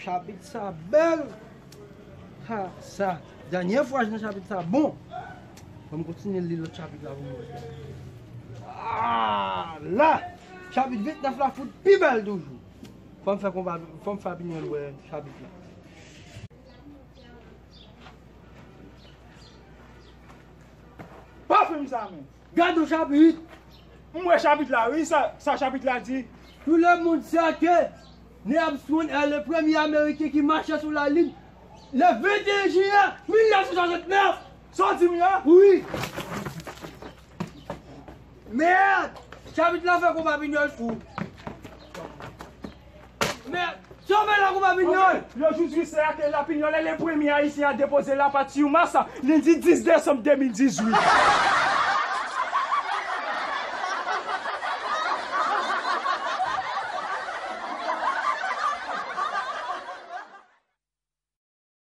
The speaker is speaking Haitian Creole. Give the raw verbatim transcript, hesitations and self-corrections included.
Chapit sa bèl. Ha, sa. Dènye fwa jwenn chapit sa bon. Fò m kontinye li lòt chapit la pou mwen. Ah, la! Chapit vennèf la fout pi bèl toujou. Fò m fè konpa, fò m fè Apinyòl wè chapit la. Pa fè m sa, men. Gade yon chapit. M wè chapit la, wi, sa, sa chapit la di. Tout le monde sait que Neil Armstrong est le premier Américain qui marche sur la Lune le vingt et un juillet mille neuf cent soixante-neuf. Sa w di m la? Wi. Mèd! Chapit la fè konpa Apinyòl fou. Mèd! Sove la konpa Apinyòl! Le jour du huit, c'est que Lapignol est le premier haïtien à déposer la patte sur Mars. Lundi dix décembre deux mille dix-huit.